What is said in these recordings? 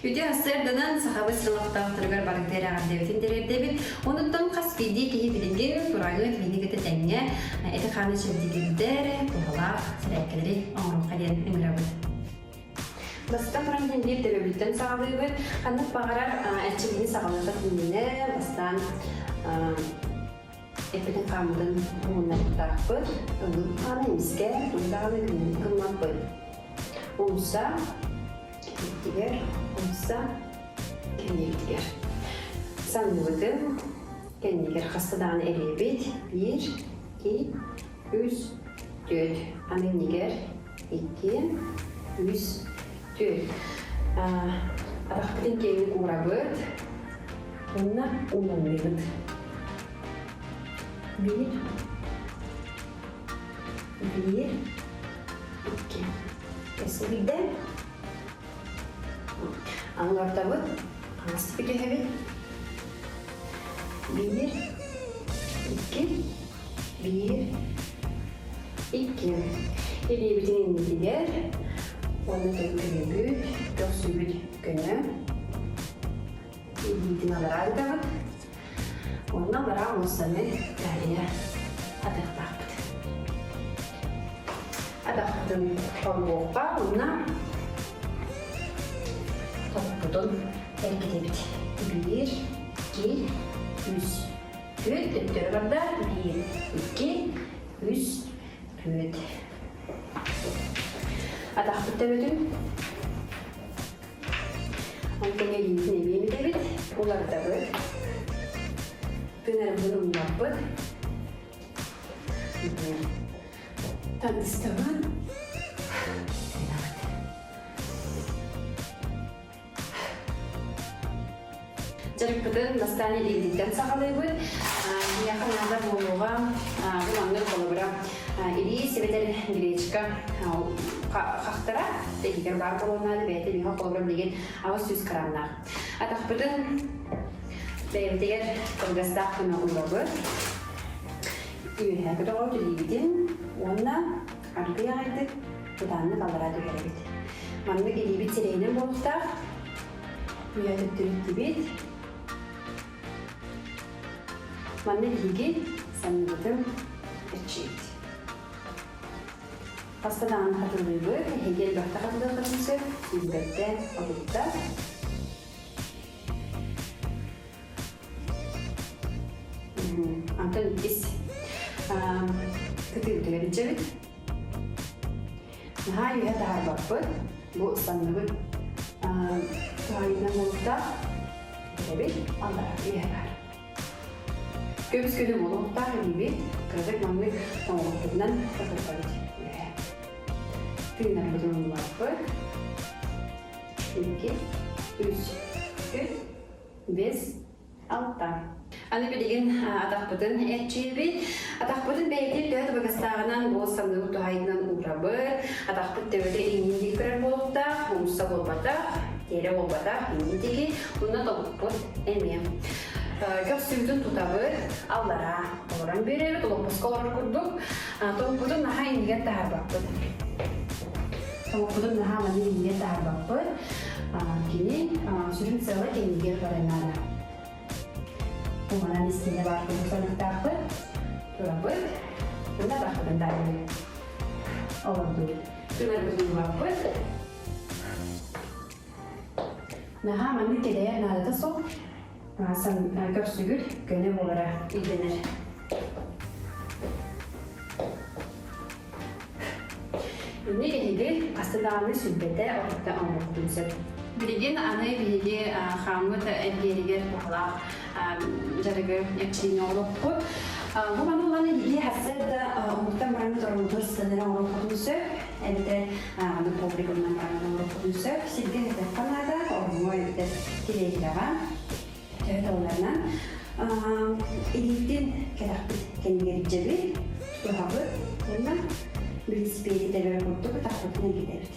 Үтүө сарсыарданан сахабыт сирин олохтоохторугар барытыгар эҕэрдэбитин тириэрдэбит. Онуттан хас биирдии киһи билигин тураҥҥыт биһини кытта тэҥҥэ эти-хааны чэбдигирдэр, туһалаах сэрээккэлэри оҥоруохха диэн ыҥырабыт. Бастатан туран иһин биир төбөбүттэн саҕалыыбыт. Ханнык баҕарар эрчиллиини саҕалыахха иннинэ бастаан эппитин хааммытын уһуннарыахтаахпыт. Ыллык хааны эмискэ тугу даҕаны гыммаппыт. Умса Иккитигэр, умса, кэннибитигэр. Санныбытын кэннигэр хаста даҕаны эрийэбит. Биир, икки, үс, түөрт. Аны иннигэр икки, үс, түөрт. Атахпытын киэҥник уурабыт. Уонна уунаҥныыбыт. Биир, биир, икки. Өссө биирдэ. Аҥардабыт, хаҥас түһэбит. Биир, икки, биир, икки. Илиибитин иннитигэр уонна төлкөнүбүт, көхсүбүт көнө. Илиитин алараа ыытабыт. Уонна алараа муссаны таарыйа атыахтаахпыт. Атахпытын холбуохха уонна топпутун эргитэбит. Биир, икки, үс, түөрт, төттөрү барда. Биир, икки, үс, түөрт. Атахпыт төбөтүн Онтон илиитин эмиэ имитэбит, уларытабыт. Тыынарбытын умнаппыт. Тардыстабыт. Тыынабыт. Дьарыкпытын бастаан илиибититтэн саҕалыыбыт. Киһиэхэ наада буолуоҕа бу маннык холобура илии эбэтэр гречка хахтара иһигэр баар буолуон наада бэйэтэ миэхэ холобура билигин 800 грамнаах. Атахпытын бэйэбитигэр кылгастаах гына уурабыт. Үөһээ көтөҕөбүт илиибитин уонна аргыый аҕайдык бытааннык аллараа түһэрэбит. Маннык илиибит сирэйинэн буолуохтаах. Үөһэ төттөрүттүбүт. Манна биһиги санныбытын эрчийэбит. Хаста даҕаны хатылыыбыт, эһиги элбэхтэ хатылыаххытын сөп, сүүрбэттэ, отутта. Антон иккис кытыыбытыгар илдьэбит. Наһаа үөһэ таһаарбаппыт. Бу санныбыт туһаайыынан буолуохтаах. Этэбит, аллара үөһэ баар. Көмүс күнү буолуохтаах илиибит кыратык маннык тоҥоҕоппутунан сатырбабыт үөһэ. Тыынарбытын умнубаппыт. Икки, үс, үс, бэс, Алта. Аны билигин атахпытын эрчийэбит. Атахпытын бэйэтин төһө табыгастааҕынан бу санныбыт туһаайыытынан уурабыт. Атахпыт төбөтө иҥнин диэки көрөр буолуохтаах, умса буолбатах, тиэрэ буолбатах, иҥнин диэки. Уонна тобукпут эмиэ. Көхсүбүтүн тутабыт, аллараа олорон биэрэбит, олоппоско олорор курдук. Тобукпутун наһаа иннигэр таһаарбаппыт. Тобукпутун наһаа маннык иннигэр таһаарбаппыт. Кини сүрүн сыала кэннигэр баран наада. Куманан истиэнэ баар курдук саныктаахпыт. Турабыт. Уонна атахпытын таайабыт. Олордубут. Тыынарбытын угаппыт. Наһаа маннык кэлэйэр наадата суох. Көрсүгүт көнө буолара ирдэнэр. Инник эһиги хаста даҕаны сүлбэтэ орто оҥоруоххутун сөп. Билигин аны биһиги хааммыт эргиэригэр туһалаах дьарыгы эрчийиини оҥоруохпут. Бу маны ылан эһиги сарсыарда уһуктан баран тороммутугар сытан оҥоруоххутун сөп, эбэтэр аны ковригынан баран оҥоруоххутун сөп. Сиргэ сытыахха наада, ороҥҥо эбэтэр кириэһилэҕэ. Төһө табылларынан илиитин кэтэхпит кэннигэр илдьэбит, тутуһабыт уонна велосипеди тэбэр курдук атахпытын эргитэбит.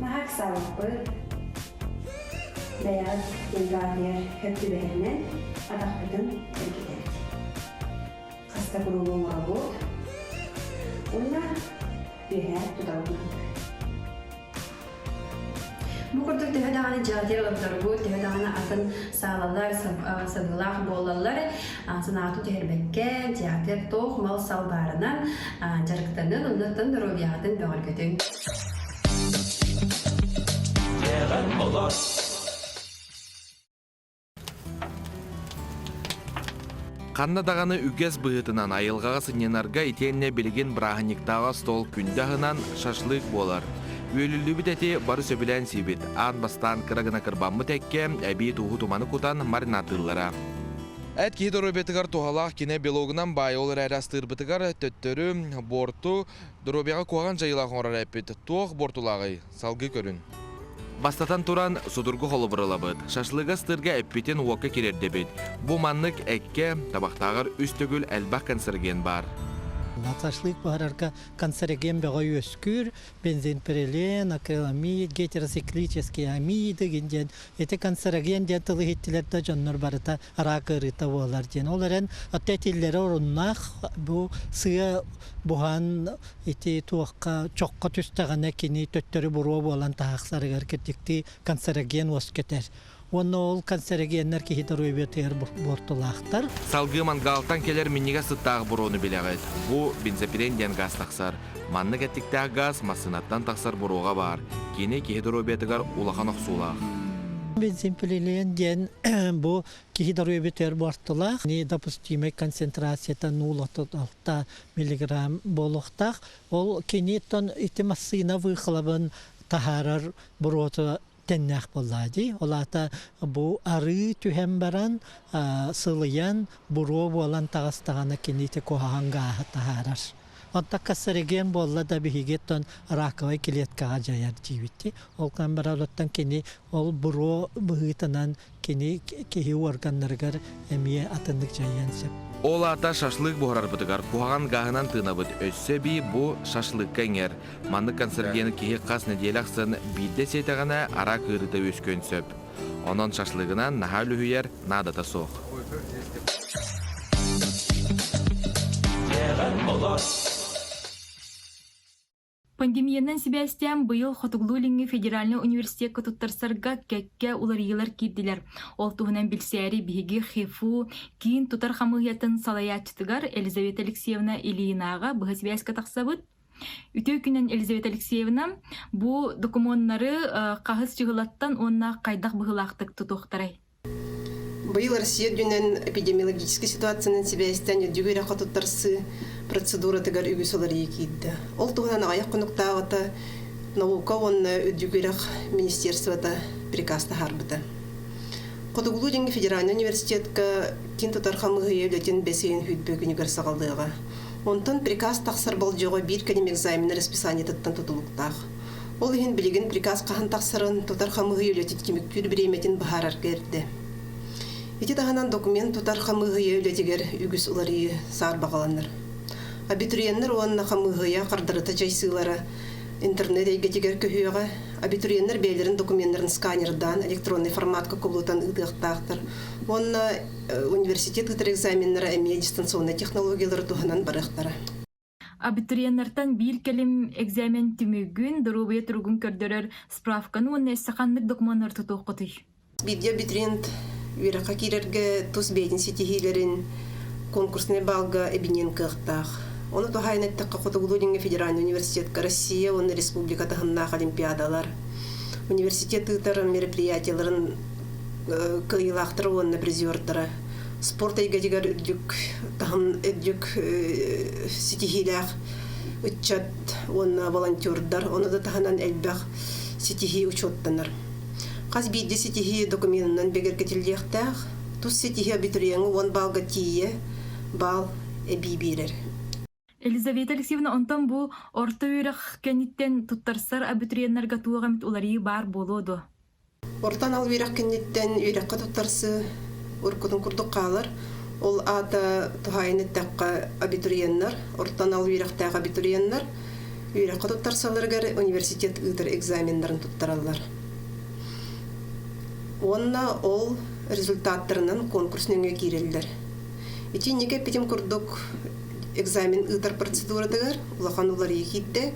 Наһаа ыксаабаппыт, бэйэҕит температура сөп түбэһэринэн атахпытын эргитэбит. Хаста куруук оҥоробут уонна үөһээ тутабыт. Бу курдук төһө даҕаны дьиэҕитигэр олордорбут, төһө даҕаны атын саалалар сабыылаах буолаллар, санаатын түһэрбэккэ, дьиэҕитигэр туох мал-сал баарынан дьарыктанын, оннуттан доруобуйаҕытын бөҕөргөтүҥ. Дьиэҕэр олор. Ханна даҕаны үгэс быһыытынан айылҕаҕа сынньанарга итиэннэ билигин бырааһынньыктааҕы остуол күндү аһынан шашлык буолар. Үөлүллүбүт эти бары сөбүлээн сиибит. Аан бастаан кыра гына кырбаммыт эккэ эбии тууһу-туманы кутан маринадыыллара. Эт киһи доруобуйатыгар туһалаах кинэ белогунан баай, ол эрээри астыырбытыгар төттөрү буорту доруобуйаҕа куһаҕан дьайыылаах оҥорор эппит. Туох буортулааҕый? Салгыы көрүн. Бастатан туран, судургу холобур ылабыт. Шашлыгы астыырга эппитин уокка кириэрдэбит. Бу маннык эккэ, табахтааҕар үс төгүл элбэх канцероген баар. Шашлык буһарарга канцероген бөҕө үөскүүр, бензинпирилен, акриламид, гетероциклические амиды диэн ити канцероген диэн тылы иһиттилэр да дьоннор барыта араак ыарыыта буолар диэн. Ол эрэн отто этиллэрэ оруннаах бу сыа буһан ити туохха чоххо түстэҕинэ кини төттөрү буруо буолан таһахсарыгар кирдиктии канцероген уоскэтэр. Уонна ол канцерогеннэр киһи доруобуйатыгар буортулаахтар. Салгыы мангаалтан кэлэр минньигэс сыттаах буруону билэҕит. Бу бензопирен диэн газ тахсар. Маннык эттиктээх газ массыынаттан тахсар буруоҕа баар. Кини киһи доруобуйатыгар улахан охсуулаах. Бензинпирилен диэн бу киһи доруобуйатыгар буортулаах. Допустимай концентрацията 0,6 миллиграмм буолуохтаах. Ол киниттэн ити массыына выхлобын таһаарар буруота тэннээх буоллаа дии. Ол аата бу арыы түһэн баран сылыйан буруо буолан таҕыстаҕына кини ити куһаҕан гааһы таһаарар. Онтон кассариген буолла да биһиги оттон раковай клеткаҕа дьайар диибит. Ол гынан баран оттон кини ол буруо быһыытынан кини киһи уорганнарыгар эмиэ атыннык дьайыан сөп. Ол аата шашлык буһарарбытыгар куһаҕан гааһынан тыынабыт. Өссө эбии бу шашлыкка иҥэр. Маннык канцерогены киһи хас нэдиэлэ ахсын биирдэ сиэтэҕинэ араак ыарыыта үөскүөн сөп. Онон шашлыгынан наһаа үлүһүйэр наадата суох. Пандемиянан сибээстээн быйыл Хотугулуу-Илиҥҥи федеральнай университекка туттарсарга кэккэ уларыйыылар киирдилэр. Ол туһунан билсээри биһиги ХИФУ киин тутар хамыыһыйатын салайааччытыгар Елизавета Алексеевна Ильинаҕа быһа сибээскэ тахсабыт. Үтүө күнүнэн, Елизавета Алексеевна, бу докумуоннары хаһыс чыһылаттан уонна хайдах быһыылаахтык тутуохтарай? Быйыл Россия үрдүнэн эпидемиологическай ситуациянан сибээстээн үрдүк үөрэххэ туттарсыы процедуратыгар үгүс уларыйыы киирдэ. Ол туһунан аҕыйах хонуктааҕыта наука уонна үрдүк үөрэх министерствота приказ таһаарбыта. Хотугулуу-Илиҥҥи федеральнай университетка киин тутар хамыыһыйа үлэтин бэс ыйын сүүрбэ күнүгэр саҕалыаҕа. Онтон приказ тахсар болдьоҕо биир кэлим экзамен расписаниетыттан тутулуктаах. Ол иһин билигин приказ хаһан тахсарын, тутар хамыыһыйа үлэтин түмүктүүр бириэмэтин быһаарарга эрдэ. Ити таһынан документ тутар хамыыһыйа үлэтигэр үгүс уларыйыы саарбаҕаланар. Абитуриеннар уонна хамыыһыйа хардарыта дьайсыылара интернет эйгэтигэр көһүөҕэ, абитуриеннар бэйэлэрин докуменнарын сканердаан электроннай форматка кубулутан ыытыахтаахтар уонна университет ыытар экзаменнара эмиэ дистанционнай технологиялары туһанан барыахтара. Абитуриеннартан биир кэлим экзамен түмүгүн, доруобуйа туругун көрдөрөр справканы уонна өссө ханнык докумуоннары тутуоххутуй? Биирдии абитуриент үөрэххэ киирэргэ тус бэйэтин ситиһиилэрин конкурснай баалга эбиниэн кыахтаах. Ону туһаайан эттэххэ, Хотугулуу-Илиҥҥи федеральнай университетка Россия уонна республика таһымнаах олимпиадалар, университет ыытар мероприятиеларын кыайыылаахтара уонна призердара спорт эйгэтигэр үрдүк таһым үрдүк ситиһиилээх ыччат уонна волонтердар, ону да таһынан элбэх ситиһии учуоттанар. Хас биирдии ситиһии докуменынан бигэргэтиллиэхтээх. Тус ситиһии абитуриеҥҥа 10 баалга тиийэ баал эбии биэрэр. Елизавета Алексеевна, онтон бу орто үөрэх кэнниттэн туттарсар абитуриеннарга туох эмит уларыйыы баар буолуо дуо? Орто анал үөрэх кэнниттэн үөрэххэ туттарсыы уруккутун курдук хаалар. Ол аата туһаайан эттэххэ, абитуриеннар, орто анал үөрэхтээх абитуриеннар үөрэххэ туттарсалларыгар университет ыытар экзаменнарын туттараллар. Уонна ол результаттарынан конкурс нөҥүө киирэллэр. Итинник эппитим курдук экзамен ыытар процедуратыгар улахан уларыйыы киирдэ.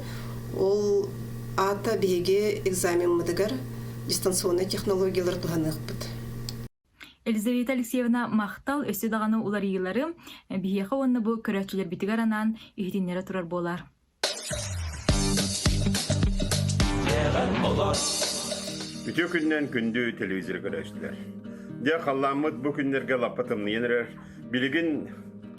Ол аата биһиги экзамеммытыгар. дистанционнай технологиялары туһаныахпыт. Елизавета Алексеевна махтал өссө даҕаны уларыйыылары биһиэхэ уонна бу көрөөччүлэрбитигэр анаан иһитиннэрэ турар буолар. Үтүө күннэн күндү телевизор көрөөччүлэр. Дьэ, халлааммыт бу күннэргэ лаппа тымныйан эрэр. Билигин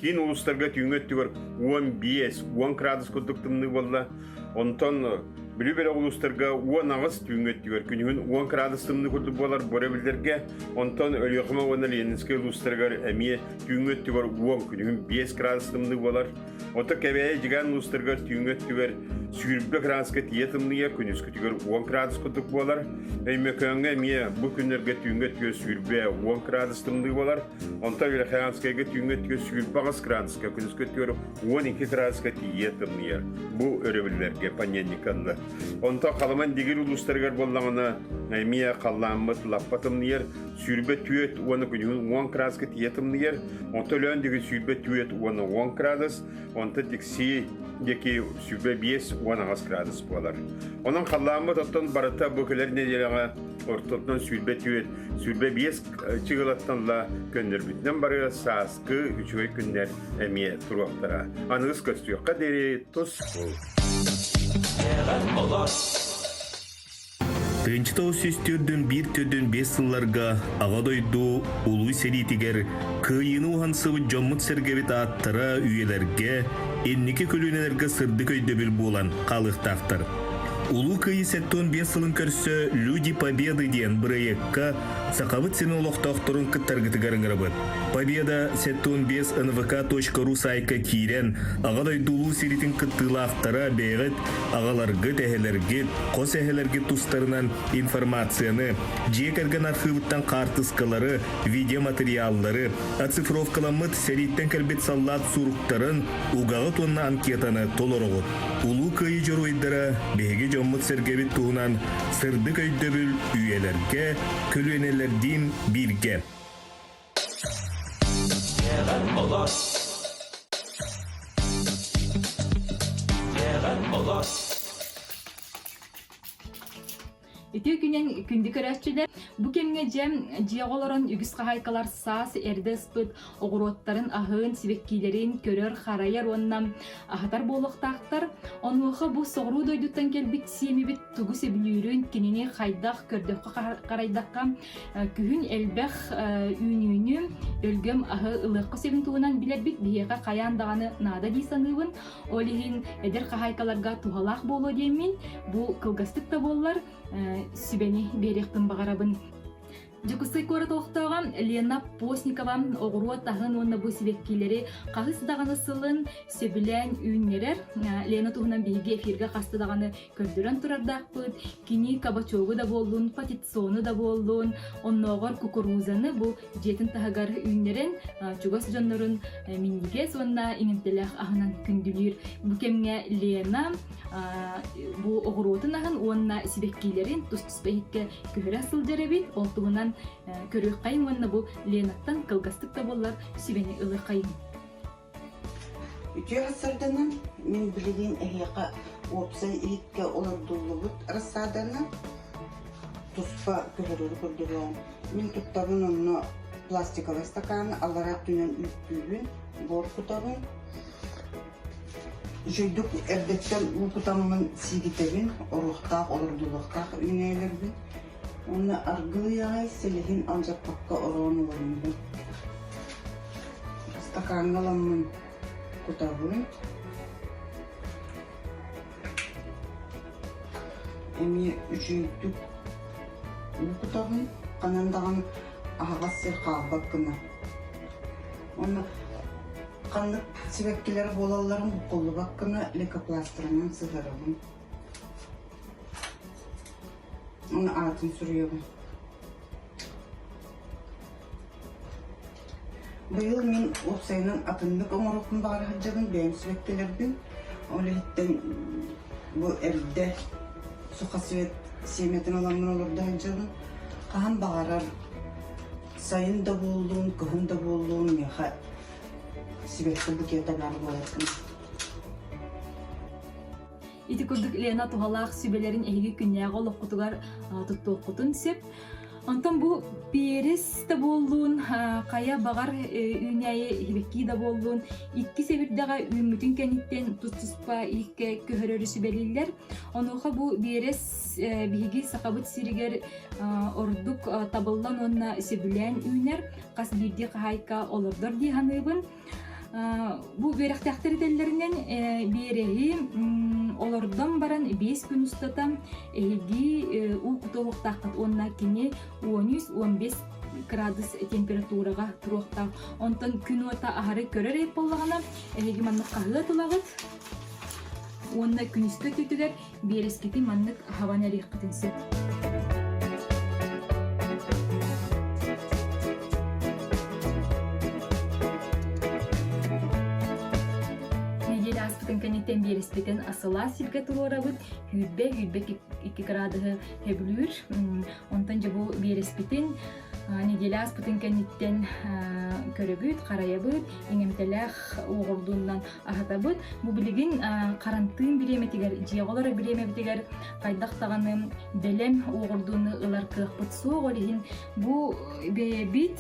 киин улуустарга түүҥҥү өттүгэр 15, 10 градус курдук тымныы буолла. Онтон Бүлүү бөлөх улуустарга 18 түүҥҥү өттүгэр күнүһүн 10 градус тымныы курдук буолар бөрөбүллэргэ. Онтон Өлүөхүмэ уонна Ленинскэй улуустарыгар эмиэ түүҥҥү өттүгэр 10 күнүһүн 5 градус тымныы буолар. Оттон Кэбээйи Дьигээн улуустарыгар түүҥҥү өттүгэр 20 градуска тиийэ тымныйа, күнүскүтүгэр 10 градус курдук буолар. Өймөкөөҥҥө эмиэ бу күннэргэ түүҥҥү өттүгэр 20 10 градус тымныы буолар. Онтон Верхоянскайга түүҥҥү өттүгэр 28 градуска, күнүскү өттүгэр 12 градуска тиийэ тымныйар. Бу өрөбүллэргэ понедельниканна. Онтон Халыман Дигир улуустарыгар буоллаҕына эмиэ халлааммыт лаппа тымныйар. 24 уонна күнүһүн 10 градуска тиийэ тымныйар. Онтон Өлөөн диэки 24 уонна 10 градус, онтон Тиксии диэки 25 18 градус буолар. Онон халлааммыт оттон барыта бу кэлэр нэдиэлэҕэ ортотунан 24 25 чыгылаттан ла көннөрбүтүнэн барыа сааскы үчүгэй күннэр эмиэ туруохтара. Аныгыс көстүөххэ диэри тус бул. 1904 төрдүн биэс сылларга Аҕа дойду Улуу сэриитигэр Кыайыыны уһансыбыт дьоммут-сэргэбит ааттара үйэлэргэ, инники көлүөнэлэргэ сырдык өйдөбүл буолан хаалыахтаахтар. Улуу Кыайыы 75 сылын көрсө «Люди Победы» диэн бырайыакка Сахабыт сирин олохтоохторун кыттаргытыгар ыҥырабыт. Победа 75 нвк.ру саайка киирэн, Аҕа дойду Улуу сэриитин кыттыылаахтара бэйэҕит аҕаларгыт, эһэлэргит, хос эһэлэргит тустарынан информацияны, дьиэ кэргэн архыыбыттан хаартыскалары, видеоматериаллары, оцифровкаламмыт сэрииттэн кэлбит саллаат суруктарын, угаҕыт уонна анкетаны толороҕут. Улуу Кыайыы дьоруойдара биһиги дьоммут-сэргэбит туһунан сырдык өйдөбүл үйэлэргэ, көлүөнэлэрдиин бииргэ. Үтүө күнэн күндү көрөөччүлэр, бу кэмҥэ дьэ дьиэҕэ олорон үгүс хаһаайкалар саас эрдэ ыспыт оҕуруоттарын аһын, сибэккилэрин көрөр, харайар уонна аһатар буолуохтаахтар. Онуоха бу соҕуруу дойдуттан кэлбит сиэмибит тугу сөбүлүүрүн, кинини хайдах көрдөххө-харайдахха күһүн элбэх үүнүүнү, өлгөм аһы ылыахха сөбүн туһунан билэрбит биһиэхэ хайаан даҕаны наада дии саныыбын. Ол иһин эдэр хаһаайкаларга туһалаах буолуо диэммин, бу кылгастык да буоллар сүбэни биэриэхпин баҕарабын. Дьокуускай куорат олохтооҕо Лена Постникова оҕуруот аһын уонна бу сибэккилэри хаһыс даҕаны сылын сөбүлээн үүннэрэр. Лена туһунан биһиги эфиргэ хаста даҕаны көрдөрөн турардаахпыт. Кини кабачогу да буоллун, патициону да буоллун, оннооҕор кукурузаны бу дьиэтин таһыгар үүннэрэн чугас дьоннорун минньигэс уонна иҥэмтэлээх аһынан күндүлүүр. Бу кэмҥэ Лена бу оҕуруотун аһын уонна сибэккилэрин тус-туспа иһиккэ көһөрө сылдьар эбит. Ол туһунан көрүөххэйиҥ уонна бу Ленаттан кылгастык да буоллар сүбэни ылыаххайыҥ. Үтүө сарданан мин билигин эһиэхэ уопсай иһиккэ олордуллубут рассаданы туспа көһөрөрү көрдөрүөҕүм. Мин туттабын онно пластиковай стаканы аллараа өттүнэн үүттүүбүн, буор кутабын. Үчүгэйдик эрдэттэн уу кутаммын сиигитэбин, оруохтаах олордулуохтаах үүнээйилэрбин. Уонна аргыый аҕай силиһин алдьаппакка ороон олоруннум. Ыстакааҥҥа ыламмын кутабын. Эмиэ үчүгэйдик уу кутабын, ханан даҕаны аһаҕас сир хаалбат гына. Уонна ханнык сибэккилэр буолалларын буккуллубат гына лейкопластырынан сыһыарабын. Уонна аатын суруйабын. Быйыл мин уопсайынан атыннык оҥоруохпун баҕара сылдьабын, бэйэм сибэккилэрбин. Ол иһиттэн бу эрдэ сухоцвет сиэмэтин ыламмын олордо сылдьабын. Хаһан баҕарар сайын да буоллун, кыһын да буоллун миэхэ сибэкки букета баар буолар гына. Ити курдук Лена туһалаах сүбэлэрин эһиги күннээҕи олоххутугар туттуоххутун сөп. Онтон бу перец да буоллун, хайа баҕар үүнээйи сибэкки да буоллун, икки сэбирдэҕэ үүммүтүн кэнниттэн тус-туспа иһиккэ көһөрөрү сүбэлииллэр. Онуоха бу биэрэс биһиги Сахабыт сиригэр ордук табыллан уонна сөбүлээн үүнэр, хас биирдии хаһаайка олордор дии саныыбын. Бу үөрэхтээхтэр этэллэринэн биэрэһи олордон баран 5 күн устата эһиги уу кутуохтааххыт уонна кини 13-15 градус температураҕа туруохтаах. Онтон күн уота аһары көрөр эбит буоллаҕына, эһиги маннык хаһыат ылаҕыт уонна күнүскү өттүтүгэр биэрэскитин маннык хабан эриэххитин сөп. Нэдиэлэ ааспытын кэнниттэн биэрэспитин асылаас сиргэ туруорабыт. Сүүрбэ, 22 градуһы сөбүлүүр. Онтон дьэ бу биэрэспитин нэдиэлэ ааспытын кэнниттэн көрөбүт, харайабыт, иҥэмтэлээх уоҕурдуунан аһатабыт. Бу билигин харантыын бириэмэтигэр, дьиэҕэ олорор бириэмэбитигэр хайдах даҕаны бэлэм уоҕурдууну ылар кыахпыт суох. Ол иһин бу бэйэбит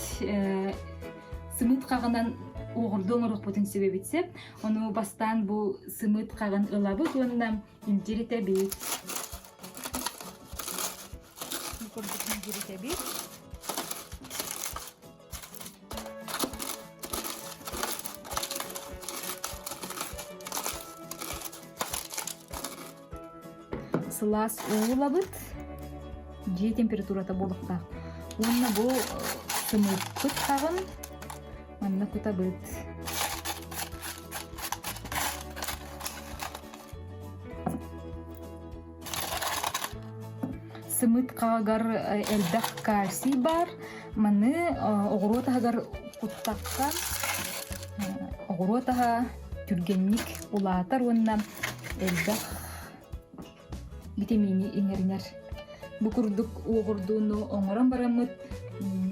сымыыт хаҕынан уоҕурдуу оҥоруохпутун сөп эбит сөп. Ону бастаан бу сымыыт хаҕын ылабыт уонна илдьиритэбит. Курдук илдьиритэбит. Сылаас уу ылабыт. Дьиэ температурата буолуохтаах. Уонна бу сымыыппыт хаҕын манна кутабыт. Сымыыт хаҕыгар элбэх кальций баар. Маны оҕуруот аһыгар куттахха оҕуруот аһа түргэнник улаатар уонна элбэх битэмиини иҥэринэр. Бу курдук уоҕурдууну оҥорон бараммыт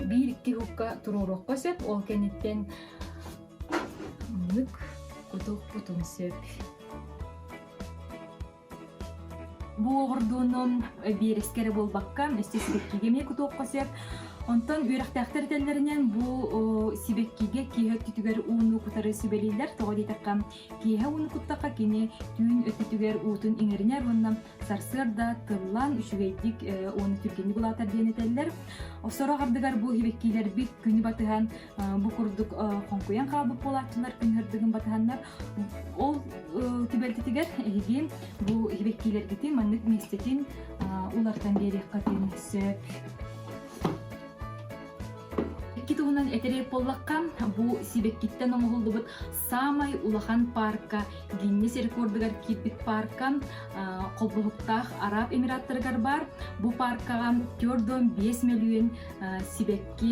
биир-икки уһукка туруоруохха сөп. Ол кэнниттэн маннык кутуохпутун сөп. Бу оҕурдуунун биэрэскэ эрэ буолбакка, өссө сибэккигэ эмиэ кутуохха сөп. Онтон үөрэхтээхтэр этэллэринэн бу сибэккигэ киэһэ өттүтүгэр ууну кутары сүбэлииллэр. Тоҕо диэтэххэ, киэһэ ууну куттахха кини түүн өттүтүгэр уутун иҥэринэр уонна сарсыарда тыллаан үчүгэйдик уонна түргэнник улаатар диэн этэллэр. Сорох ардыгар бу сибэккилэрбит күнү батыһан бу курдук хоҥкуйан хаалбыт буолааччылар күн сырдыгын батыһаннар ол түбэлтэтигэр эһиги бу сибэккилэргитин маннык миэстэтин уларытан биэриэххитин сөп. Икки туһунан этэрээт буоллахха, бу сибэккиттэн оҥоһуллубут саамай улахан паарка Гиннес рекордугар киирбит паарка холбоһуктаах Араб Эмираттарыгар баар. Бу пааркаҕа 4,5 мөлүйүөн сибэкки,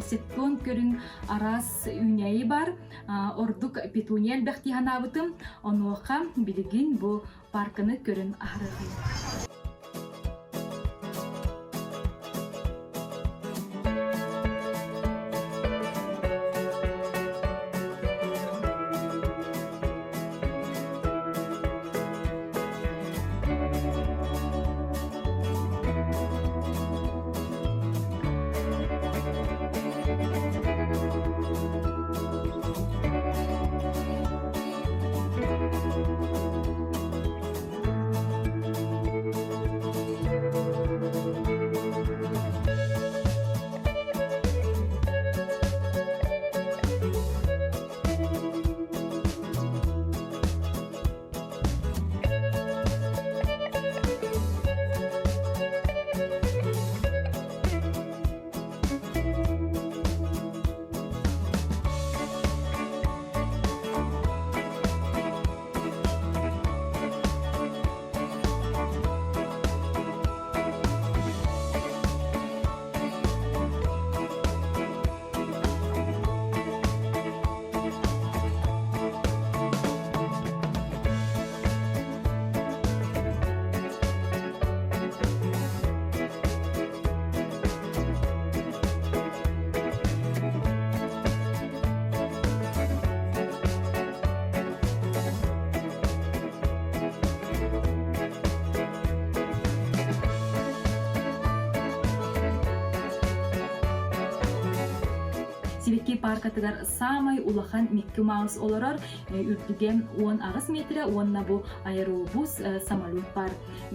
сеттон көрүҥ араас үүнээйи баар. Ордук петуния элбэх дии санаабытым. Онуоха билигин бу паарканы көрөн аһарыахайым. Сибэкки пааркатыгар саамай улахан Микки Маус олорор, үрдүгэ 18 метрэ уонна бу аэробус самолет баар.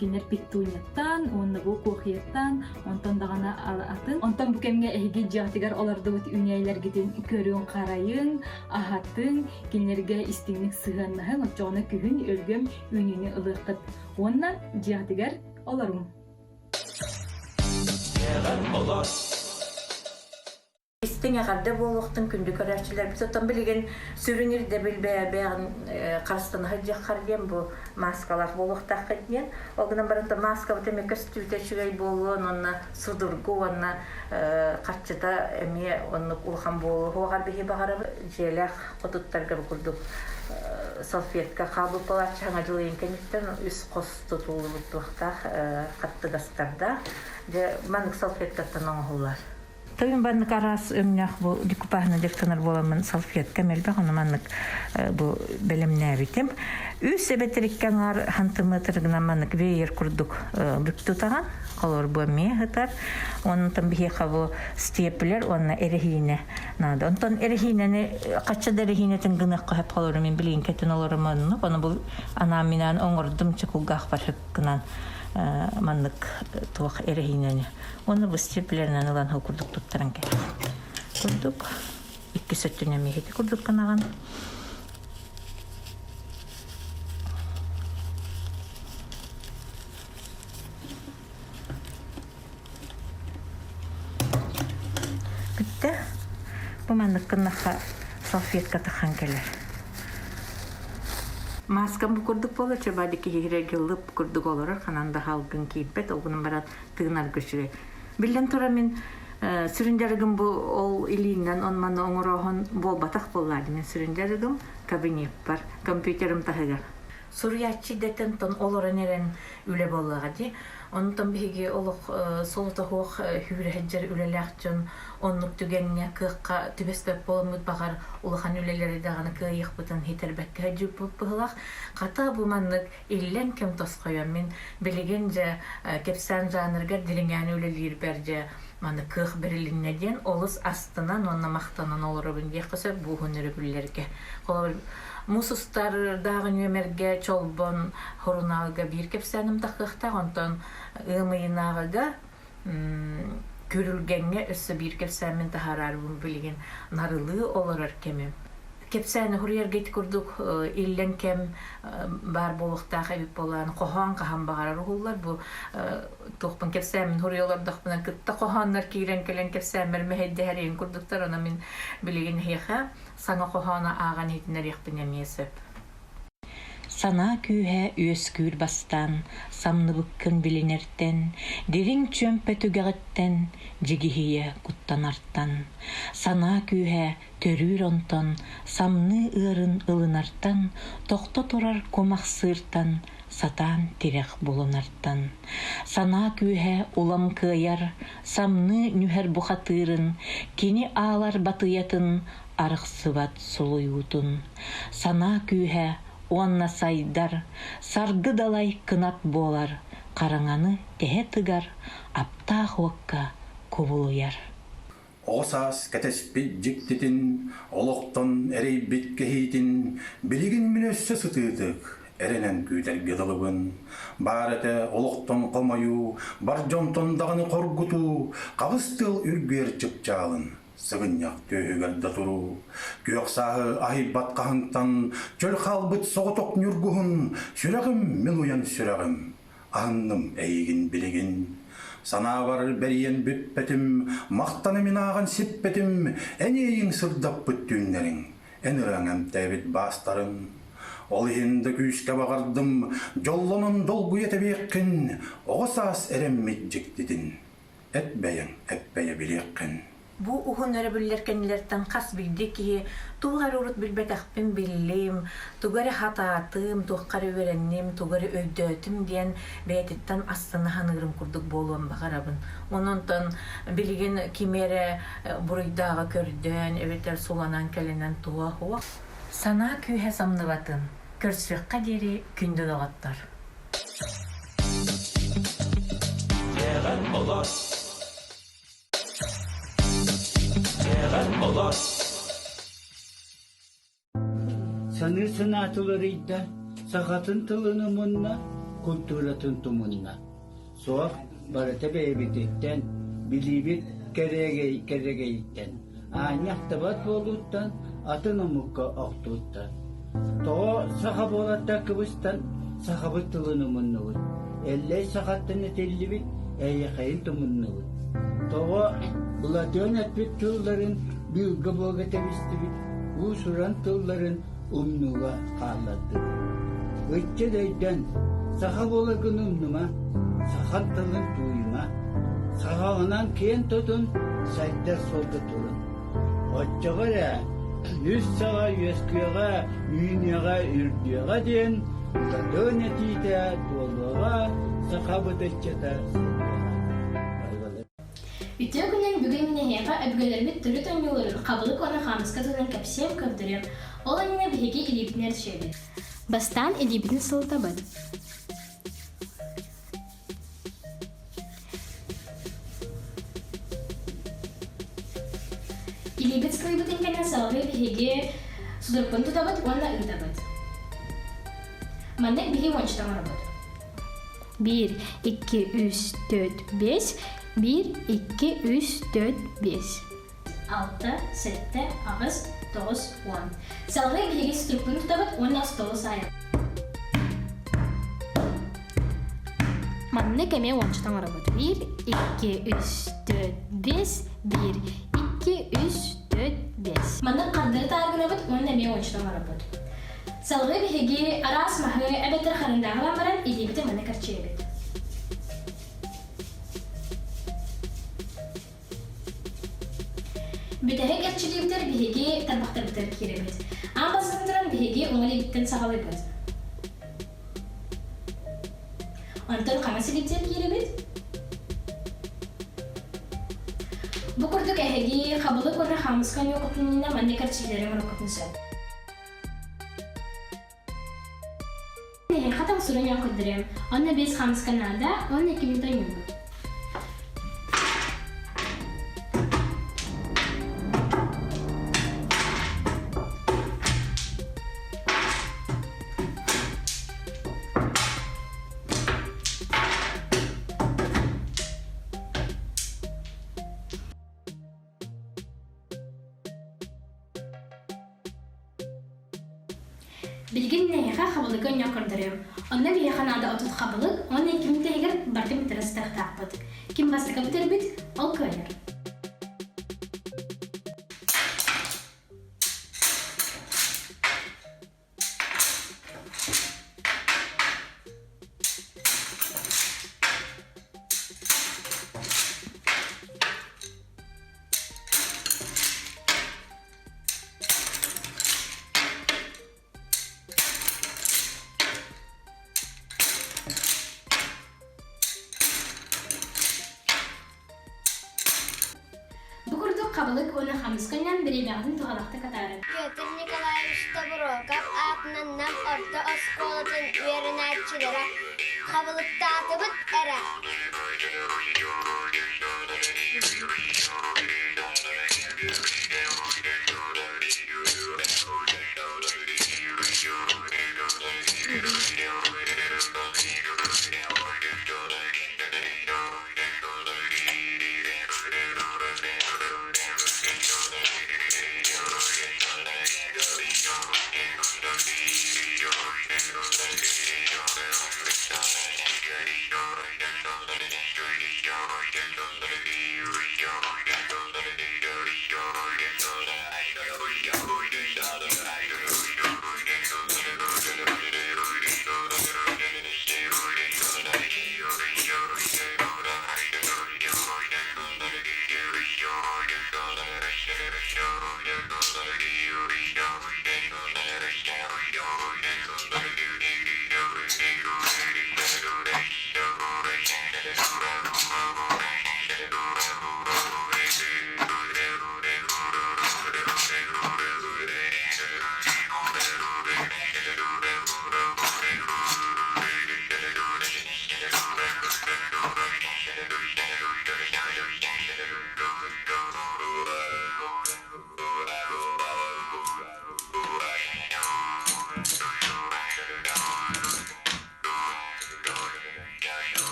Кинилэр петунияттан уонна бу кохияттан, онтон даҕаны атын. Онтон бу кэмҥэ эһиги дьиэҕитигэр олордубут үүнээйилэргитин көрүҥ-харайыҥ, аһатыҥ, кинилэргэ истиҥник сыһыаннаһыҥ, оччоҕуна күһүн өлгөм үүнүүнү ылыаххыт. Уонна дьиэҕитигэр олоруҥ. Истиҥ эҕэрдэ буолуохтун күндү көрөөччүлэрбит. Оттон билигин сүрүн ирдэбил бэйэ-бэйэҕин харыстана сылдьыаххар диэн бу мааскалаах буолуохтааххыт диэн. Ол гынан баран мааскабыт эмиэ көстүүтэ үчүгэй буолуон уонна судургу уонна харчыта эмиэ оннук улахан буолуоҕар биһи баҕарабыт. Дьиэлээх хотуттарга бу курдук салфетка хаалбыт буолааччы саҥа дьыл ыйын кэнниттэн үс хос тутуллубут туохтаах хаттыгастардаах. Дьэ маннык салфеткаттан оҥоһуллар. Тойон маннык араас өҥнөөх бу декупажына дьарыктанар буоламмын салфетка мэлбэх ону маннык бу бэлэмнээбитим. Үс эбэтэр икки аҥаар хантыметргынан маннык веер курдук бүк тутаҕын. Холобур бу эмиэ сытар. Онтон биһиэхэ бу степлер уонна эрэһиинэ наада. Онтон эрэһиинэни хачча да эрэһиинэтин гыныахха сөп холобур мин билиҥкэтин олорум оннук. Ону бу анаан-минээн оҥордум чекулгаах бар гынан маннык туох эрэһиинэни Уонна бу степлеринэн ылан ол курдук туттаран кэлэр. Курдук иккис өттүнэн эмиэ курдук гынаҕын. Бүттэ. Бу маннык гыннахха салфетка таххан кэлэр. Маскам бу курдук буолар, чабади киһи лып курдук олорор, ханан да халгын киирбэт, ол гынан баран тыынарга үчүгэй. Биллэн турар мин сүрүн дьарыгым бу ол илииннэн он-маны оҥорооһун буолбатах буоллаады. Мин сүрүн дьарыгым кабинеппар, компьютерым таһыгар. Суруйааччы дэтэн тон олорон эрэн үлэ буоллаҕа дии. Онтон биһиги олох солотоһуох хүүрэһэддьэр үлэлээх дьон оннук түгэҥҥэ кыахха түбэспэт буоламмыт баҕар улахан үлэлэри даҕаны кыайыахпытын хитэрбэккэ сылдьыбыппыт быһылаах. Хата бу маннык иллэҥ кэм тосхойон мин билигин дьэ кэпсээн жанрыгар дириҥээн үлэлиирбэр дьэ маны кыах бэрилиннэ диэн олус астынан уонна махтанан олоробун диэххэ сөп бу уһун өрөбүллэргэ. Холобур, муус устардааҕы нүөмэргэ Чолбон сурунаалга биир кэпсээним тахыахтаах, онтон ыам ыйынааҕыга Күрүлгэҥҥэ өссө биир кэпсээммин таһаараарбын билигин нарылыы олорор кэмим. Кэпсээни суруйарга ити курдук иллэҥ кэм баар буолуохтаах эбит буолаан хоһоон хаһан баҕарар уһуллар. Бу туохпун кэпсээммин суруйа олордохпуна кытта хоһооннор киирэн кэлэн кэпсээммэр мэһэйдэһэр иһин курдуктар. Онон мин билигин эһиэхэ саҥа хоһоону ааҕан иһитиннэриэхпин эмиэ сөп. Санаа күүһэ үөскүүр бастаан, самныбыккын билинэртэн, дириҥ чүөмпэ түгэҕиттэн, дьигиһийэ куттанартан. Санаа күүһэ төрүүр онтон, самныы ыарын ылынартан, тохто турар кумах сыыртан, сатаан тирэх булунартан. Санаа күүһэ улам кыайар, самныы нүһэр бухатыырын, кини аалар батыйатын арахсыбат сулуйуутун, санаа күүһэ уонна сайдар, саргы далай кынат буолар, хараҥаны тэһэ тыгар, аптаах уокка кубулуйар. Оҕо саас кэтэспит дьиктитин, олохтон эрэйбит кэһиитин билигин мин өссө сытыытык эрэнэн күүтэргэ дылыбын. Баар этэ олохтон хомойуу, бар дьонтон даҕаны хоргутуу, хаҕыс тыал үргүөр чыпчаалын Сыгынньах түөһүгэр да туруу, күөх сааһы аһыйбат хаһыҥтан чөл хаалбыт соҕотох ньургуһун, сүрэҕим мин уйан сүрэҕим, аһынным эйигин билигин. Санаабар бэрийэн бүппэтим, махтана мин ааҕан сиппэтим, эн иэйиҥ сырдаппыт түүннэриҥ, эн ырыаҥ эмтээбит баастарыҥ. Ол иһин да күүскэ баҕардым, дьоллонон долгуйа тэбиэххин, оҕо саас эрэммит дьиктитин. Эт бэйэҥ эппэйэ билиэххин. Бу уһун өрөбүллэр кэннилэриттэн хас биирдии киһи туох эрэ урут билбэтэхпин биллим, тугу эрэ хатаатым, туохха эрэ үөрэнним, тугу эрэ өйдөөтүм диэн бэйэтиттэн астына саныырым курдук буолуон баҕарабын. Онон билигин кими эрэ буруйдааҕы көрдөөн эбэтэр суланан кэлинэн туһа суох. Санаа күүһэ самныбатын, көрсүөххэ диэри күндү доҕоттор! Дьиэҕэр олор. Дьиэҕэр олор. олор. Саныы санаата уларыйда, сахатын тылын умунна, культуратын тумунна. Суох, барыта бэйэбититтэн, билиибит кэрэгэй кэрэгэйиттэн, аанньа ахтыбат буолууттан, атын омукка охтууттан. Тоҕо саха буолартан кыбыстан сахабыт тылын умуннубут, Эллэй сахаттан этиллибит эйэхэйин тумуннубут. Тоҕо Былатыан эппит тылларын быылга-буолга тэбистибит, уус-уран тылларын умнууга хааллардыбыт. Ыччат өйдөн, саха буоларгын умнума, сахан тылын тууйума, сахаҕынан киэн тутун, сайдар суолга турун. Оччоҕо эрэ үс саҕа үөскүөҕэ, үүнүөҕэ, үрдүөҕэ диэн Былатыан этиитэ туолуоҕа, сахабыт ыччата сайдыаҕа. Үтүө күнүн бүгүн мин эһиэхэ өбүгэлэрбит төрүт оонньууларын хабылык уонна хаамыска туһунан кэпсиэм, көрдөрүөм. Ол иннинэ биһиги илиибитин эрчийэбит. Бастаан илиибитин сылытабыт. Илиибит сылыйбытын кэннэ салгыы биһиги судургун тутабыт уонна ыытабыт. Маннык биһи уончата оҥоробут. Биир, икки, үс, төрт, биэс. Биир, икки, үс, төрт, биэс. Алта, сэттэ, аҕыс, тоҕус, уон. Салгыы биһиги струккун тутабыт уонна остуолу саайабыт. Маннык эмиэ уончата оҥоробут. Биир, икки, үс, төрт, биэс, биир, икки, үс, төрт, биэс. Маннык хардары тааргынабыт уонна эмиэ уончата оҥоробут. Салгыы биһиги араас маһы эбэтэр харандааһы ылан баран илиибитин манна кэрчийэбит. Бүтэһик эрчилиибитэр биһиги тарбахтарбытыгар киирэбит. Аан бастатан туран биһиги уҥа илиибиттэн саҕалыыбыт. Онтон хаҥас илиибитигэр киирэбит. Бу курдук эһиги хабылык уонна хаамыска ньуоккутун иннинэ маннык эрчиллиилэри оҥоруоххутун сөп. Эһиэхэ таҥсырын көрдөрүөм. Онно биэс хаамыска наада, уонна икки мүнүүтэ ойнуубут. Билигин эһиэхэ хабылыгы онньоон көрдөрүөм. Онно биһиэхэ наада 30 хабылык уонна икки мүнүүтэ барытын бүтэрэ сытыахтаахпыт. Ким бастакы бүтэрбит, ол кыайар. Бу курдук хабылык уонна хамысканньан бириэмэҕитин туһалаахтык атаарыҥ. Петр Николаевич Тобуруокап аатынан Нам орто оскуолатын үөрэнээччилэрэ хабылыктаатыбыт эрэ.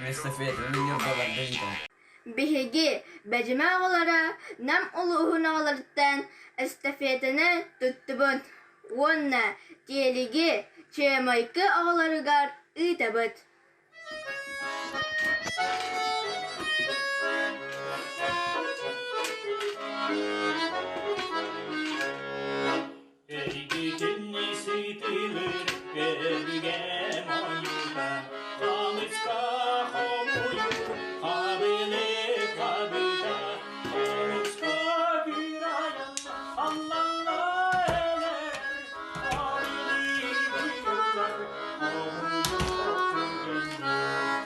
Эстафетаны Ньурбаларга ыытан. Биһиги Бэдьимэ оҕолоро Нам улууһун оҕолоруттан эстафетаны туттубут уонна Тиэлиги Чыамайкы оҕолоругар ыытабыт. Эргитинни сытылыр өбүгэм ойуута, Хамыска хомуйур хабылы хабыта, Хомуска күрайан алланна элэр, Хабылы быыллар хомуйур түгэннэр.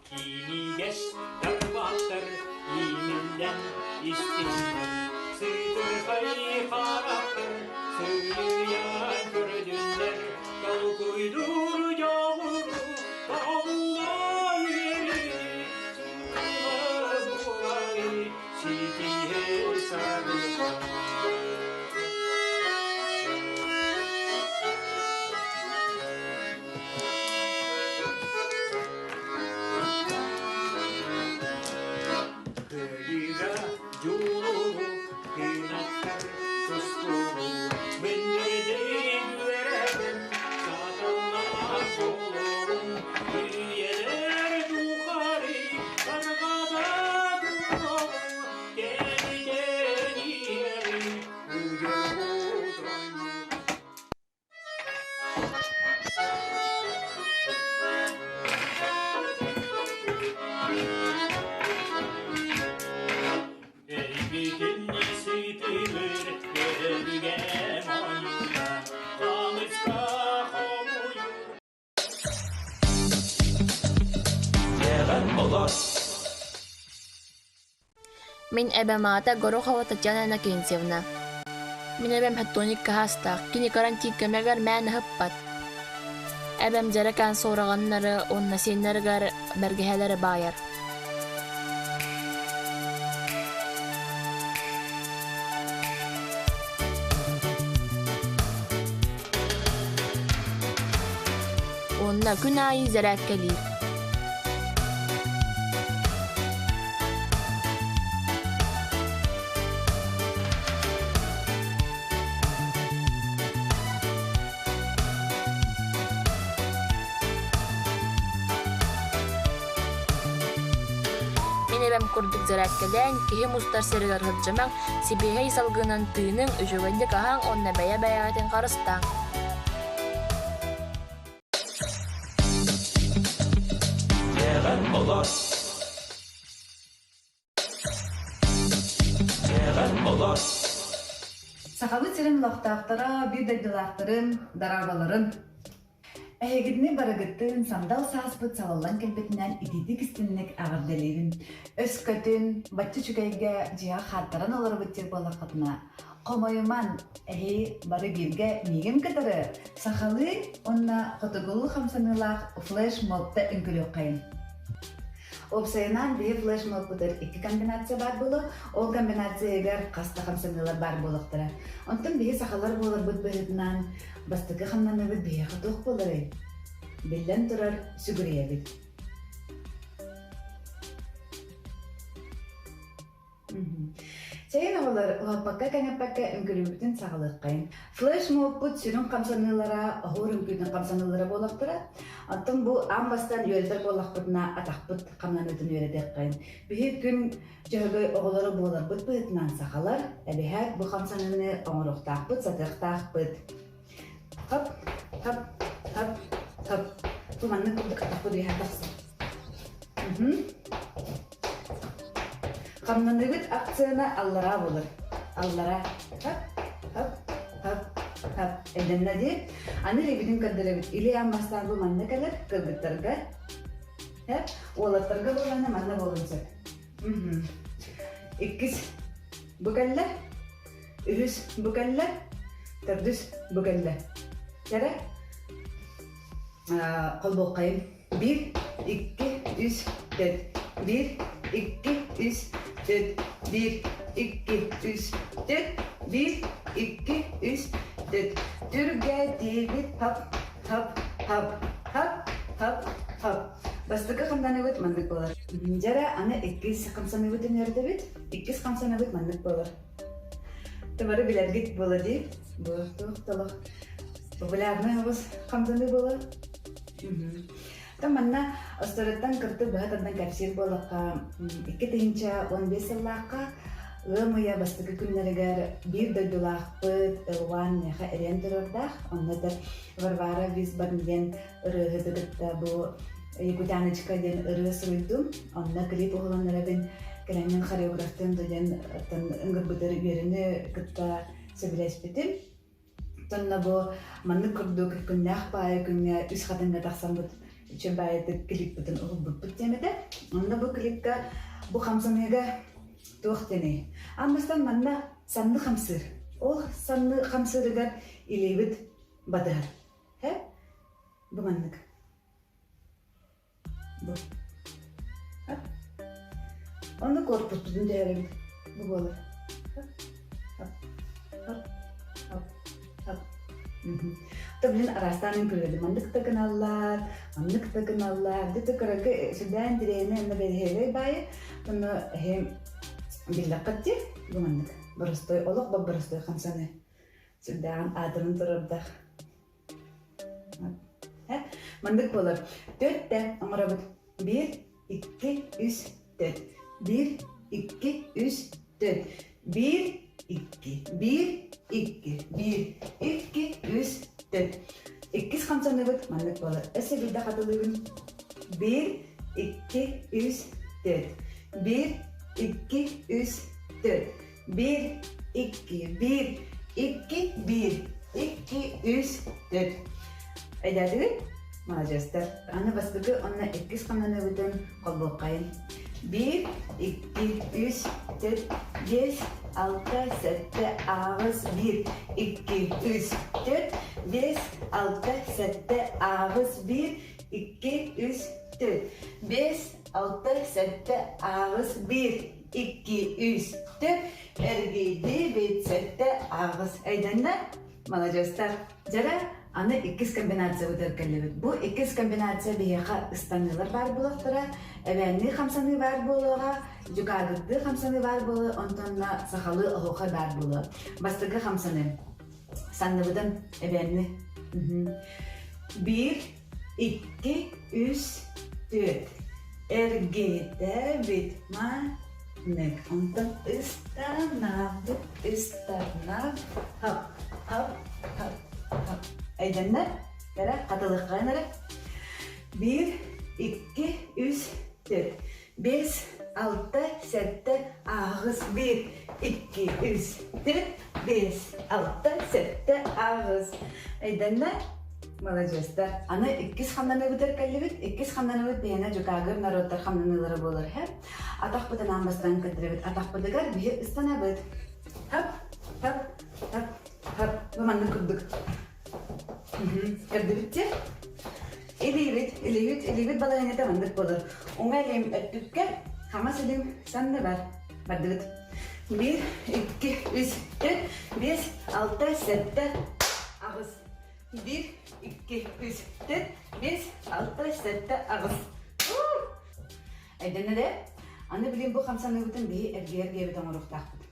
Киинигэс дарбааттар иимиллэн истиннэр, Сыытырхай харахтар сыыйан көрдүннэр, Толкуйдуур дьоҕуру тобулла үөрүү, Сыыла буолары ситиһэ саргыта. Кыайыыга дьулуһу кынаттар тустуу Мэннэрдин үөрэтэн саталлаах буолуоҕун Үйэлэр тухары тарҕата туруоҕун Кэнитэн иһэри удьуорбут Эргитинни сытылыр өбүгэм ойуута, Хаҥыска хомуйур. Дьиэҕэр олор. Мин эбэм аата Горохова Татьяна Иннокентьевна. Мин эбэм хаттоник хаһаастаах, кини карантин кэмигэр мээнэ ыһыппат. Эбэм дьэрэкээн суораҕаннары уонна сиэннэригэр бэргэһэлэри баайар. Уонна күн аайы зэрээккэлиир. Мин эбэм курдук зэрээккэлээн, киһи мустар сиригэр сылдьымаҥ, сибиэһэй салгынын тыыныҥ, үчүгэйдик аһааҥ уонна бэйэ-бэйэҕитин харыстааҥ. Дьиэҕэр олор. Дьиэҕэр олор. Сахабыт сирин олохтоохторо, биир дойдулаахтарын, дорооболорун! Эһигитини барыгыттыын сандал сааспыт салаллан кэлбитинэн итиитик истинник эҕэрдэлиибин. Өскөтүн бачча үчүгэйгэ дьиэҕэ хааттаран олоробут диир буоллаххытына, хомойуман, эһи бары бииргэ миигин кытары сахалыы уонна хотугулуу хамсаныылаах флеш-мобта үҥкүлүөххэйин. Уопсайынан, биһи флеш-мобпутар икки комбинация баар буолуо. Ол комбинациягар хас да хамсаныылар баар буолуохтара. Онтон биһи сахалар буоларбыт быһыытынан Бастакы хамнаныыбыт биһиэхэ туох буоларый? Биллэн турар, сүгүрүйэбит. Чэйин оҕолор, уһаппакка-кэҥэппэккэ үҥкүлүүбүтүн саҕалыаххайын. Флеш-мобпут сүрүн хамсаныылара оһуор үҥкүүтүн хамсаныылара буолуохтара. Оттон бу аан бастаан үөрэтэр буоллахпытына атахпыт хамнаныытын үөрэтиэххэйин. Биһи күн Дьөһөгөй оҕолоро буоларбыт быһыытынан сахалар эбэһээт бу хамсаныыны оҥоруохтаахпыт, сатыахтаахпыт. Хоп, хоп, хоп, хоп. Бу маннык курдук атахпыт үөһэ тахсар. Хамнаныыбыт акцияны аллараа буолар. Аллараа. Хоп, хоп, хоп, хоп. Эдэннэ дии. Аны илиибитин көрдөрөбүт. Или аан бастаан бу манна кэлэр кыргыттарга. Уолаттарга буоллаҕына манна буолуон сөп. Иккис бу кэллэ, үһүс бу кэллэ, төрдүс бу кэллэ. Кэрэ холбуоххайын. Биир, икки, үс, төрт. Биир, икки, үс, төрт. Биир, икки, үс, төрт. Биир, икки, үс, төрт. төрт. Түргэтибит хап, хап, хап, хап, хап, хап. Бастакы хамнаныыбыт маннык буолар. Дьэрэ аны иккис хамсаныыбытын үөрдэбит. Иккис хамсаныыбыт маннык буолар. Тымары билэргит буола дии. Бу туох толох популярный оҕус хамсаныы буолар. Та манна остуоруттан кыртык быһа тардан кэпсиир буоллахха, 2015 сыллаахха ыам ыйа бастакы күннэригэр биир дойдулаахпыт Ылван миэхэ эриэн турардаах, онно этэр Варвара Висборн диэн ырыаһыты кытта бу Якутяночка диэн ырыа суруйдум. Онно клип уһулан эрэбин, кэлэммин хореографтыам да диэн ыҥырбытыр үөрүүнү кытта сөбүлэспитим. Онно бу маннык курдук күннээх баайы күҥҥэ үс хатыҥҥа тахсаммыт үчүгэй баайытык клиппытын уһулбуппут диэм этэ. Онно бу клипка бу хамсаныыга туох диэний? Аан манна санны хамсыыр. Ол санны хамсыырыгар илиибит батыһар. Һэ? Бу маннык. Бу. Онно корпуспутун түһэрэбит. Бу буолар. То билин араастаан үҥкүүлэдим. Маннык да гыналлар, маннык да гыналлар. Дите көрөргө сүрдээн тирээнэ онно бэриһиэлэй баайы. Онно эһэм биллэххит дии. Бу маннык. Боростой, олох бобборостой хамсаны. Сүрдээҕин аатырын турардаах. Маннык буолар. Төрттэ оҥоробут. Биир, икки, үс, төрт. Биир, икки, үс, төрт. Биир, икки, биир, икки, биир, икки, үс, төрт. Иккис хамсаныбыт маннык буолар. Өссө биирдэ хатылыыбын. Биир, икки, үс, төрт. Биир, икки, үс, төрт. Биир, икки, биир, икки, биир, икки, үс, төрт. Өйдөөтүгүт? Маладьыастар. Аны бастакы уонна иккис хамнаныыбытын холбуоххайын. Биир, икки, үс, төрт, биэс, алта, сэттэ, аҕыс, биир, икки, үс, төрт, биэс, алта, сэттэ, аҕыс, биир, икки, үс, төрт, биэс, алта, сэттэ, аҕыс, биир, икки, үс, төрт, эргийдибит, сэттэ, аҕыс. Өйдөннө? Маладьыастар. Дьэрэ, аны иккис комбинациябытыгар кэллибит. Бу иккис комбинация биһиэхэ ыстаныылар баар буолуохтара, эбээннии хамсаныы баар буолуоҕа, дьукаагырдыы хамсаныы баар буолуо, онтон сахалыы оһуохай баар буолуо. Бастакы хамсаныы. Санныбытын эбээнни. Биир, икки, үс, түөрт. Эргитэбит маннык. Онтон ыстанабыт, ыстанаб, хап, хап, хап, хап. Өйдөннө? Эрэ, хатылыаххайын эрэ. Биир, икки, үс, төрт. Биэс, алта, сэттэ, аҕыс, биир, икки, үс, төрт, биэс, алта, сэттэ, аҕыс. Өйдөннө? Маладьыастар. Аны иккис хамнаныыбытыгар кэллибит. Иккис хамнаныыбыт биһиэнэ дьукаагыр норуоттар хамнаныылара буолар иһэ. Атахпытын аан бастаан көрдөрөбүт. Атахпытыгар биһи ыстанабыт. Хап, хап, хап, хап. Бу маннык курдук. Көрдүбүт дии? Илиибит, илиибит, илиибит балаһыанньата маннык буолар. Уҥа илиим өттүккэ, хаҥас илиим санныбар. Бардыбыт. Биир, икки, үс, төрт, биэс, алта, сэттэ, аҕыс. Биир, икки, үс, төрт, биэс, алта, сэттэ, аҕыс. Өйдөннө Аны билин бу хамсаныыбытын биһи эргийэ-эргийэбит оҥоруохтаахпыт.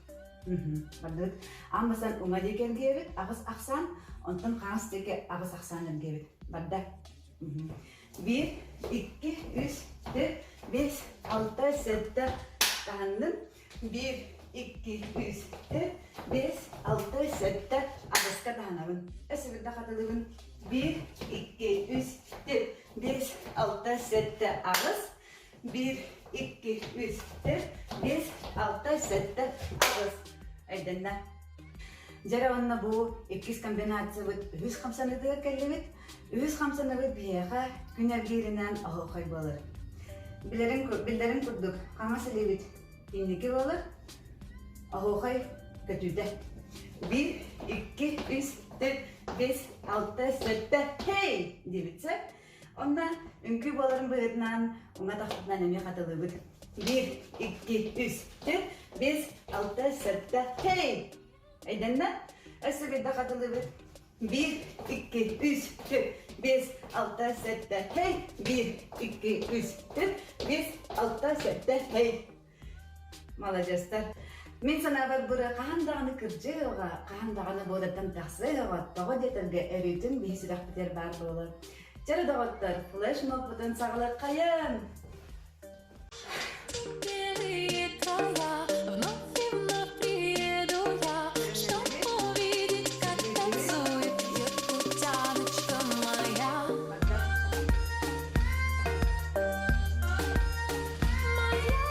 Бардыбыт. Аан бастаан уҥа диэки эргийэбит, аҕыс ахсаан, онтон хаҥас диэки аҕыс ахсаан эргийэбит. Барда. Биир, икки, үс, төрт, биэс, алта, сэттэ, таһынным. Биир, икки, үс, төрт, биэс, алта, сэттэ, аҕыска таһынабын. Өссө биирдэ хатылыыбын. Биир, икки, үс, төрт, биэс, алта, сэттэ, аҕыс. Биир, икки, үс, төрт, биэс, алта, сэттэ, аҕыс. Өйдөннө. Дьэрэ уонна бу иккис комбинациябыт үһүс хамсаныытыгар кэллибит. Үһүс хамсаныыбыт биһиэхэ күн эргииринэн оһуохай буолар. Билэрин, биллэрин курдук, хаҥас илиибит инники буолар, оһуохай көтүүтэ. Биир, икки, үс, төрт, биэс, алта, сэттэ, хей! диэбит сөп. Онно үҥкүү буоларын быһыытынан уҥа тахпытынан эмиэ хатылыыбыт. Биир, икки, үс, төрт, биэс, алта, сэттэ, хей! Өйдөннө? Өссө биирдэ хатылыыбыт. Биир, икки, үс, түөрт, биэс, алта, сэттэ, хей! Биир, икки, үс, түөрт, биэс, алта, сэттэ, хей! Маладьыастар. Мин санаабар бу хаһан даҕаны кырдьыаҕа, хаһан даҕаны буодаттан тахсыаҕа, тоҕо диэтэргэ өрүүтүн биһи сүрэхпитигэр баар буолар. Чэ доҕоттор, флешмобпутун саҕалыаххайын! Белые края, вновь и вновь приеду я, чтоб увидеть, как танцует якутяночка моя. Якутяночка моя.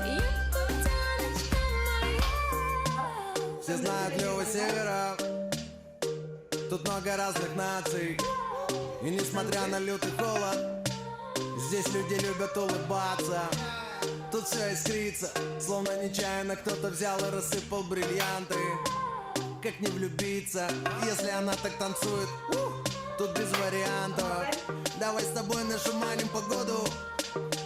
Якутяночка моя. Все знают Лёва Севера, тут много разных наций. И несмотря на лютый холод, здесь люди любят улыбаться. Тут все искрится, словно нечаянно кто-то взял и рассыпал бриллианты. Как не влюбиться, если она так танцует? Тут без вариантов. Давай с тобой нашуманим погоду.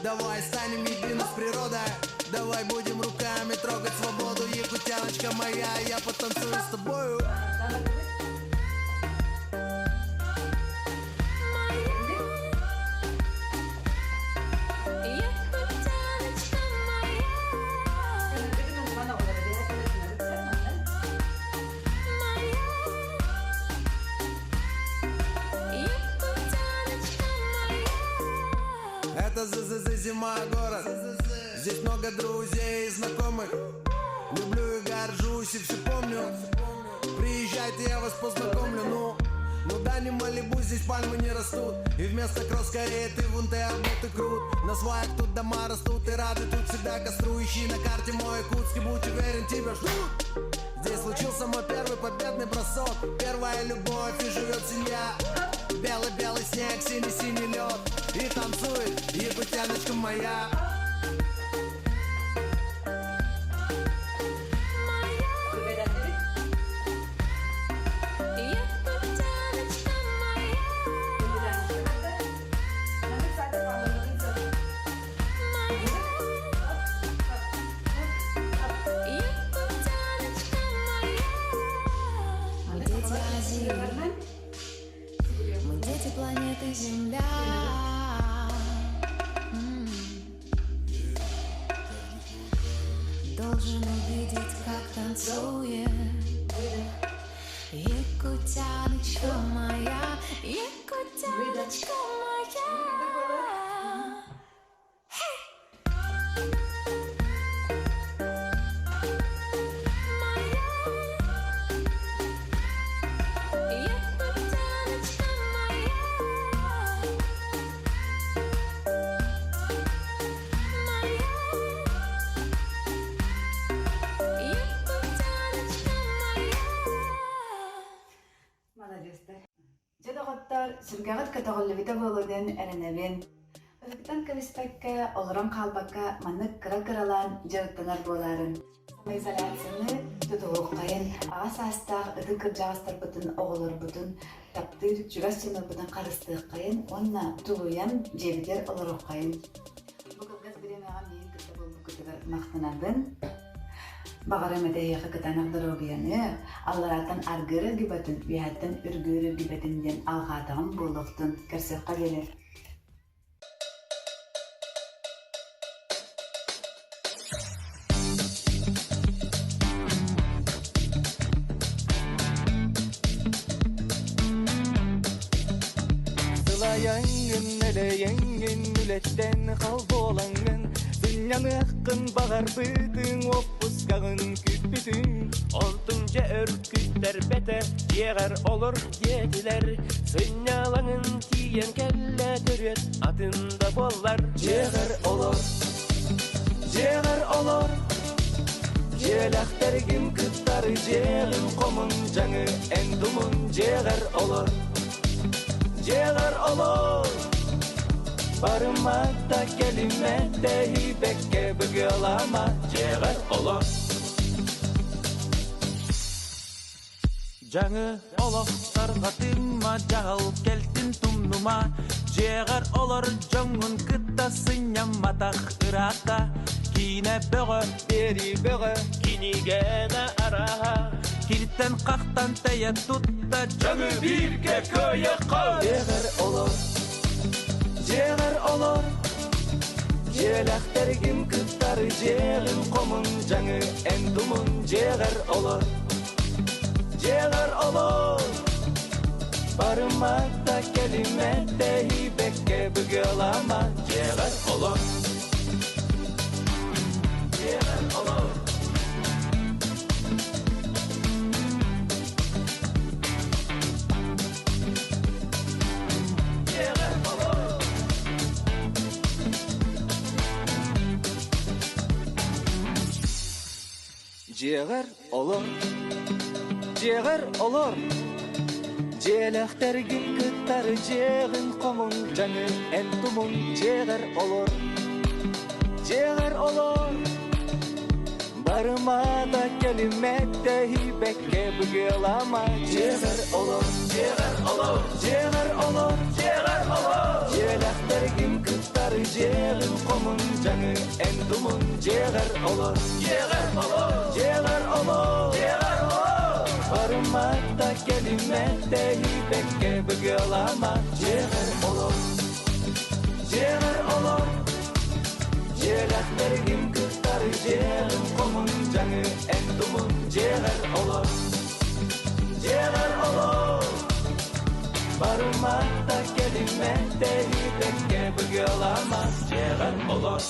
Давай станем едины с природой. Давай будем руками трогать свободу. Якутяночка моя, я потанцую с тобою. Якутяночка моя. Якутяночка моя. Это ЗЗЗ зима город. Здесь много друзей и знакомых. Люблю и горжусь и все помню. Приезжайте, я вас познакомлю. Ну, ну да, не Малибу, здесь пальмы не растут. И вместо кросс скорее ты вон ты арбуты крут. На сваях тут дома растут и рады тут всегда костру. Ищи на карте мой Якутск и будь уверен, тебя ждут. Здесь случился мой первый победный бросок. Первая любовь и живет семья. Белый-белый снег, синий-синий лед. И танцует якутяночка моя. Якутяночка моя. Якутяночка моя. Мы дети Азии, мы дети планеты Земля. М. Должен увидеть, как танцует Якутяночка моя, Якутяночка моя. Якутяночка моя. Якутяночка моя. Маладьыастар. Дьэ доҕоттор, сүргэҕит көтөҕүллүбүтэ буолуо диэн эрэнэбин. Ыһыктан кэбиспэккэ, олорон хаалбакка маннык кыра-кыралаан дьарыктанар буолаарын. Самоизоляцияны тутуһуоххайын, аҕа саастаах ытык кырдьаҕастарбытын, оҕолорбутун таптыыр чугас дьоннорбутун харыстыаххайын уонна тулуйан дьиэбитигэр олоруоххайын. Бу кылгас бириэмэҕэ миигин кытта буолбуккутугар махтанабын. Баҕарым этэ эһиэхэ кытаанах доруобуйаны, алларааттан аргыыр эргибэтин, үөһэттэн үргүүр эргибэтин диэн алҕаатаҕым буолуохтун. Көрсүөххэ диэри. Сылайаҥҥын, элэйэҥҥин, үлэттэн хал буолаҥҥын, сынньаныаххын баҕарбытыҥ, уоппускаҕын күүппүтүҥ. Онтуҥ дьэ өр күүттэрбэтэ, дьиэҕэр олор диэтилэр. Сынньалаҥын тиийэн кэллэ төрүөт атын да буоллар. Дьиэҕэр олор, дьиэҕэр олор, дьиэлэхтэргин кыттары дьиэҕин хомун дьаҥы эн тумун дьиэҕэр олор, дьиэҕэр олор. Барыма да кэлимэ тэһийбэккэ быгыалаама дьиэҕэр олор. Дьаҥы олох тарҕатыма дьаһал кэлтин. умнума Дьиэҕэр олор дьоҥҥун кытта сынньамматах ыраата Киинэ бөҕө, биэрии бөҕө, кинигэни арааһа Киртэн хахтан тэйэ тутта дьону бииргэ кыайыахха Дьиэҕэр олор, дьиэҕэр олор Дьиэлэхтэргин кыттары дьиэҕин хомун дьаҥы эн тумун дьиэҕэр олор Дьиэҕэр олор Барыма да кэлимэ тэһийбэккэ быгыалаама Дьиэҕэр олор Дьиэҕэр олор Дьиэҕэр олор Дьиэҕэр олор, дьиэҕэр олор, Дьиэлэхтэргин кыттары дьиэҕин хомун дьаҥы эн тумун дьиэҕэр олор, дьиэҕэр олор. Барыма да кэлимэ тэһийбэккэ быгыалаама дьиэҕэр олор, дьиэҕэр олор, дьиэҕэр олор, дьиэҕэр олор. Дьиэлэхтэргин кыттары дьиэҕин хомун дьаҥы эн тумун дьиэҕэр олор, дьиэҕэр олор, дьиэҕэр олор, дьиэҕэр олор. Барыма да кэлимэ тэһийбэккэ быгыалаама дьиэҕэр олор, дьиэҕэр олор. Дьиэлэхтэргин кыттары дьиэҕин хомун дьаҥы эн тумун дьиэҕэр олор, дьиэҕэр олор. Барыма да кэлимэ тэһийбэккэ быгыалаама дьиэҕэр олор.